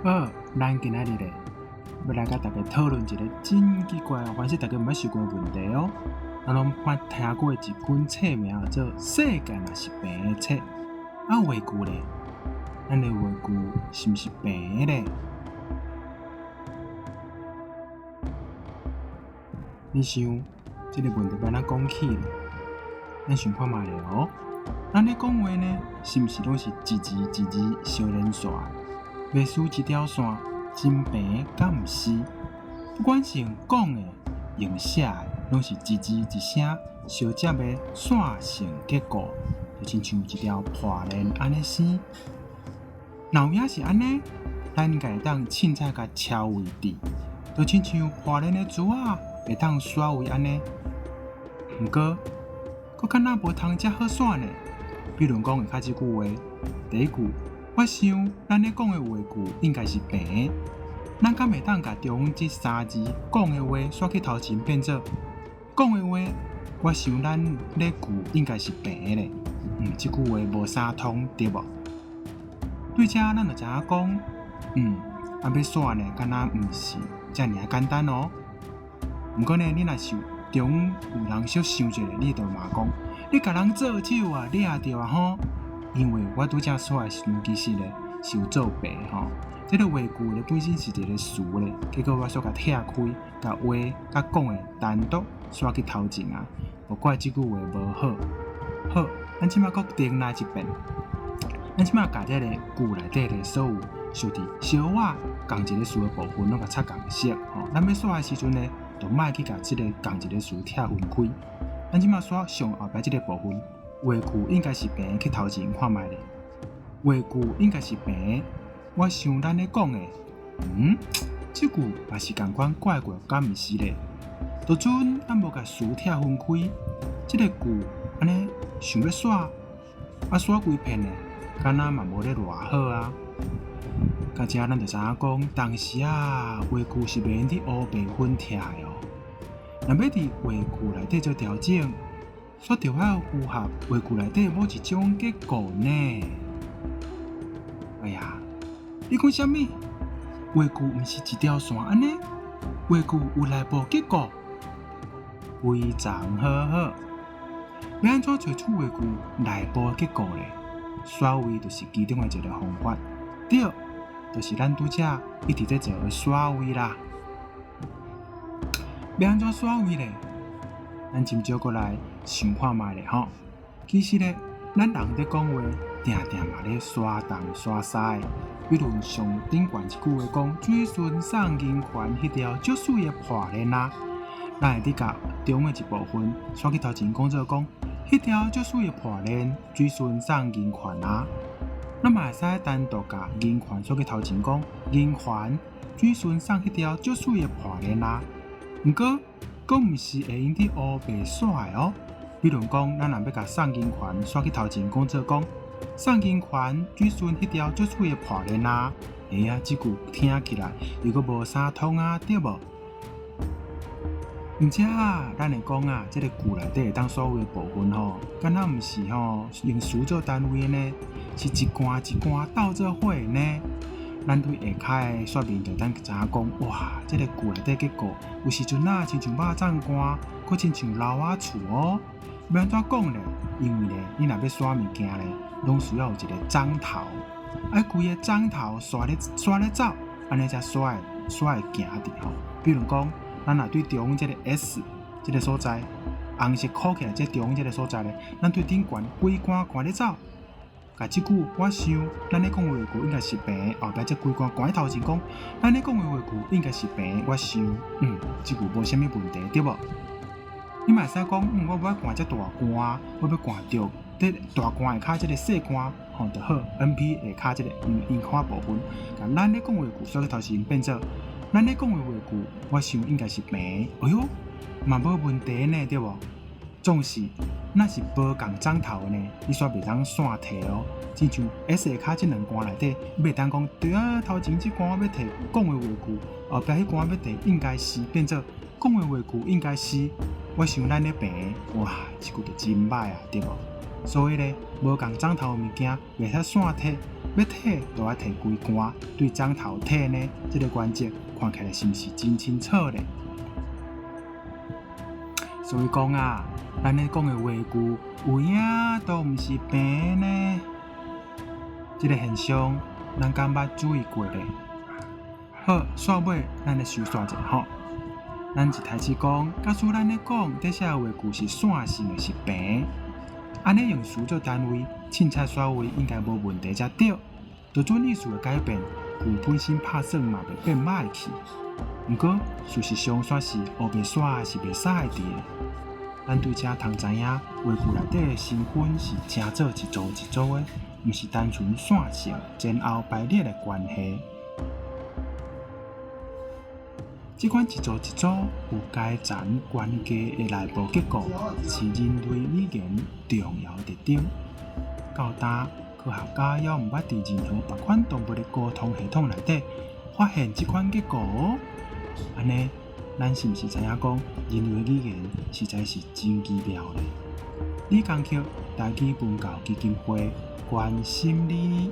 好，咱今仔日咧，欲來佮大家討論一个真奇怪，凡是大家毋捌想過的問題哦。咱攏捌聽過一本冊名叫做《世界若是平的冊》，啊話句咧，咱的話句是毋是平的咧？你想，這个問題欲按怎講起咧？咱想看覓咧哦。咱咧講話呢，是毋是攏是一字一字相連線？袂輸一條線，真平敢毋是？不管是用講的、用寫的，攏是一字一聲相接的線性結構，就親像一條破鏈按呢生。若有影是按呢，咱應該會當凊彩共超位置，就親像破鏈的珠仔會當徙位按呢。毋過，閣敢若無通遮好徙呢？比如講下跤這句話，第一句，我想咱咧講的話句應該是平的，咱敢會當共中這三字講的話徙去頭前變做講的話，我想咱咧句應該是平的咧。這句話無啥通對無？對這咱就知影講，啊欲徙呢，敢若毋是遮爾仔簡單哦。毋過呢，你若是中有人小想一下，你就罵講，你共人做手啊，掠著啊吼！因為我拄才說的時陣，其實咧是有做白吼。這个話句咧本身是一个詞咧，結果我煞共拆開，共話佮講的單獨徙去頭前啊，無怪這句話無好。好，咱這馬閣重來一遍。咱這馬共這个句內底的所有受佇小可仝一个詞的部分，攏共插仝色吼。咱欲徙的時陣呢，就莫去共這个仝一个詞拆分開。咱這馬徙上後壁這个部分，話句應該是平去頭前看覓咧。話句應該是平，我想咱咧講的，這句嘛是仝款怪怪，敢毋是咧？就陣咱無共詞拆分開，這个句按呢想欲徙，啊徙規片咧，敢若嘛無咧偌好啊。到這咱就知影講，當時啊話句是袂用佇烏白分拆的哦。若欲佇話句內底做調整，煞著愛符合話句內底某一種結構呢。哎呀，你講啥物？話句毋是一條線按呢？話句有內部結構，非常好好。欲按怎揣出話句內部結構咧？徙位就是其中的一个方法。對，就是咱拄才一直咧做的徙位啦。欲按怎徙位咧？咱斟酌過來想看覓咧吼。其實咧，咱人咧講話，定定嘛咧徙東徙西的。比如上頂懸一句話講，水孫送銀環，彼條足媠的破鏈啊。咱會佇共中的一部分徙去頭前講做講，彼條足媠的破鏈，水孫送銀環啊。咱嘛會使單獨共銀環徙去頭前講，銀環水孫送彼條足媠的破鏈啊。毋過，閣毋是會用佇烏白徙的哦。比如講，咱若欲共送銀環徙去頭前講做講，送銀環水孫彼條足媠的破鏈啊。哎呀，這句聽起來又閣無啥通啊，對無？毋則啊，咱會講啊，這个句內底會當徙位的部分吼，敢若毋是吼用詞做單位的呢，是一段一段鬥做伙的呢。咱對下跤的說明就當知影講，哇，這个句內底結構有時陣啊，親像肉粽罐，閣親像老仔厝哦。欲按怎講咧？因為咧，你若欲徙物件咧，攏需要有一个欉頭，愛規个欉頭徙咧徙咧走，按呢才徙會徙會行佇吼。比如講，咱若對中這个 S 這个所在，紅色箍起來，這中這个所在咧，咱對頂懸規罐貫咧走。共這句我想，咱咧講的話句應該是平，後壁這規罐貫頭前講，咱咧講的話句應該是平。我想，這句無啥物問題，對無？你嘛會使講，我無愛貫遮大罐，我欲貫著這大罐下跤這个細罐，吼就好。NP 下跤這个硬化部分，共咱咧講的話句徙去頭前變做，咱咧講的話句，我想應該是平。哎喲，嘛無問題呢，對無？總是，若是無仝欉頭的呢，你煞袂當線提哦。親像 S 下跤這兩罐內底，你袂當講，對啊，頭前這罐我欲提講的話句，後壁彼罐我欲提應該是變做講的話句應該是，我想咱咧平，哇，這句就真歹啊，對無？所以咧，無仝欉頭的物件袂使線提，欲退就愛退規罐，對掌頭退呢？這个原則看起來是毋是真清楚咧？所以講啊，咱咧講的話句有影都毋是平呢。這个現象，咱敢捌注意過咧？好，煞尾咱來收煞者吼。咱一開始講，假使咱咧講，底寫的話句是線性的，是平，按呢用詞做單位，凊彩煞位應該無問題才對。就準意思的改變，句本身拍算嘛袂變歹去。毋過事實上，煞是烏白煞是袂使的。咱對這通知影，話句內底的成分是成做一組一組的，毋是單純線性前後排列的關係。這款一組一組有階層關係的內部結構，是人類語言重要特徵。到今，科學家猶毋捌佇任何別款動物的溝通系統內底發現這款結構哦。按呢，咱是毋是知影講人類語言實在是真奇妙咧？李江克台語文教基金會關心你。